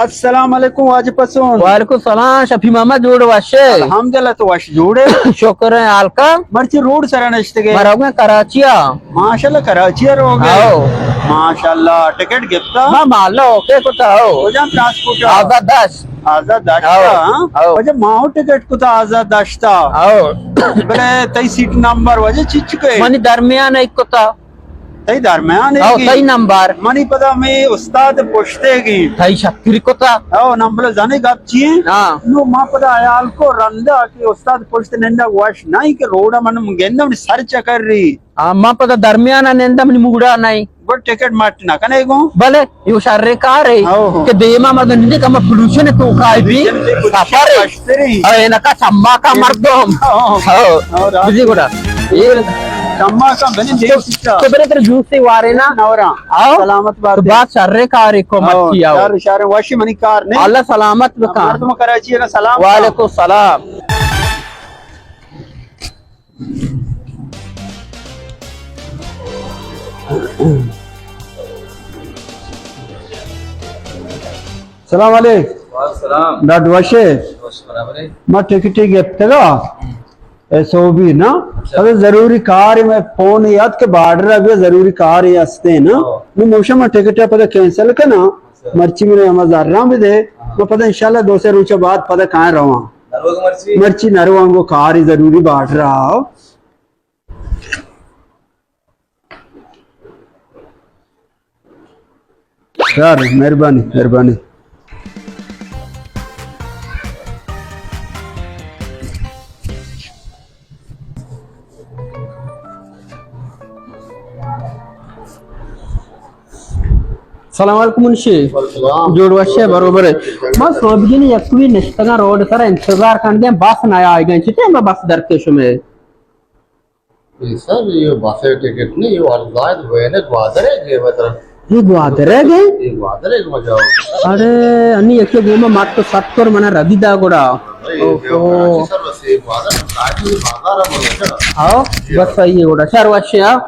السلام علیکم واجہ پسون۔ وعلیکم السلام شفیع محمد، جوڑ وش ئے؟ الحمدللہ، تو وش جوڑ ئے؟ شکر ایں، حال کا؟ مرچی روڈ سرا نشتگ ئے؟ ما روگ ءَ کراچی ءَ۔ ماشاءاللہ، کراچی ءَ روگ ئے؟ ہاؤ۔ ماشاءاللہ، ٹکٹ گپتا؟ ہاں، مالا اوکے کتا، ہاؤ۔ کجام ٹرانسپورٹ ءَ؟ آزاد دشت۔ آزاد دشت ءَ، ہاؤ، ہاں؟ ہاؤ۔ واجہ ما ہوں ٹکٹ کتا آزاد دشت ءَ۔ ہاؤ۔ بلے تئی سیٹ نمبر واجہ چیچکے؟ منی درمیان ءَ کتا۔ تئی درمیان ءَ ہاؤ، گی۔ تئی نمبر۔ منی پدا ہمے استاد پشت ءَ گی۔ تئی شتری کتا۔ ہاؤ، نمبر زانے گپ چی ایں؟ ہاں۔ نو ما پدا حیال کو رندا کہ استاد پشت نندا وش نہیں کہ روڈ ءَ من گندم سر چکر ری۔ ہاں، ما پدا درمیان ءَ نندم، منی موڈا نہیں۔ گڑ ٹکٹ مٹ نہ کنے گوں؟ بلے۔ اے شریں کارے ہاؤ۔ کہ دیما مردم نندے کہ ہما پولوشن توکا بی، پولوشن بی، سفر۔ وشتری۔ اے نکا چماکا مردم۔ ہاؤ۔ ہاؤ۔ ہاؤ، راست۔ بزی گڑا۔ اے چماکا بنی دیم تو، سیٹا۔ تو برے تر جوسے وارے نا۔ نورا۔ ہاؤ۔ سلامت بات تو۔ بات شریں کارے کو ہاؤ۔ مرچی آؤ۔ شر، شر وشی منی کار نہیں۔ اللہ سلامت بکا۔ مردم کراچی نا سلام۔ وعلیکم السلام۔ سلام علیکم۔ وعلیکم السلام۔ ڈاکٹر وش ئے؟ وش برابر ئے۔ ما ٹکٹے گپتگا۔ اے سوبی نا؟ اچھا۔ اگر ضروری کار ہے، میں فون یاد کہ بارڈر ابھی ضروری کار ہے ہستے نا۔ ہاں۔ نو موشا ما ٹکٹ پدا کینسل کنا۔ اچھا۔ مرچی میرے ہما زراں بھی دے۔ ہاں۔ میں پدا انشاءاللہ دو سے روچہ بعد پدا کائیں رواں۔ نروگ مرچی؟ مرچی نروانگو کاری ضروری بارڈر آؤ۔ یار، مہربانی، مہربانی۔ سلام علیکم منشی۔ وعلیکم السلام۔ جوڑ وش ئے، برابر ئے۔ ما سوبگین یکوی نشتگاں روڈ سر انتظار کندیں، بس نہ آئیگا۔ چتے ما بس در کے شمے؟ اے سر، یہ بس ٹکٹ نہیں، یہ الزائد وین ہے، گوادر ہے گئے مطلب۔ یہ گوادر ہے گئے؟ یہ گوادر ہے مجاؤ۔ ارے، انی یکی گوما مات تو ست کر منا ردی دا گڑا۔ اوہو۔ سر، بس یہ گوادر، بازار ہے۔ ہاؤ، بس صحیح ہے گڑا۔ شر وش ئے، ہاں۔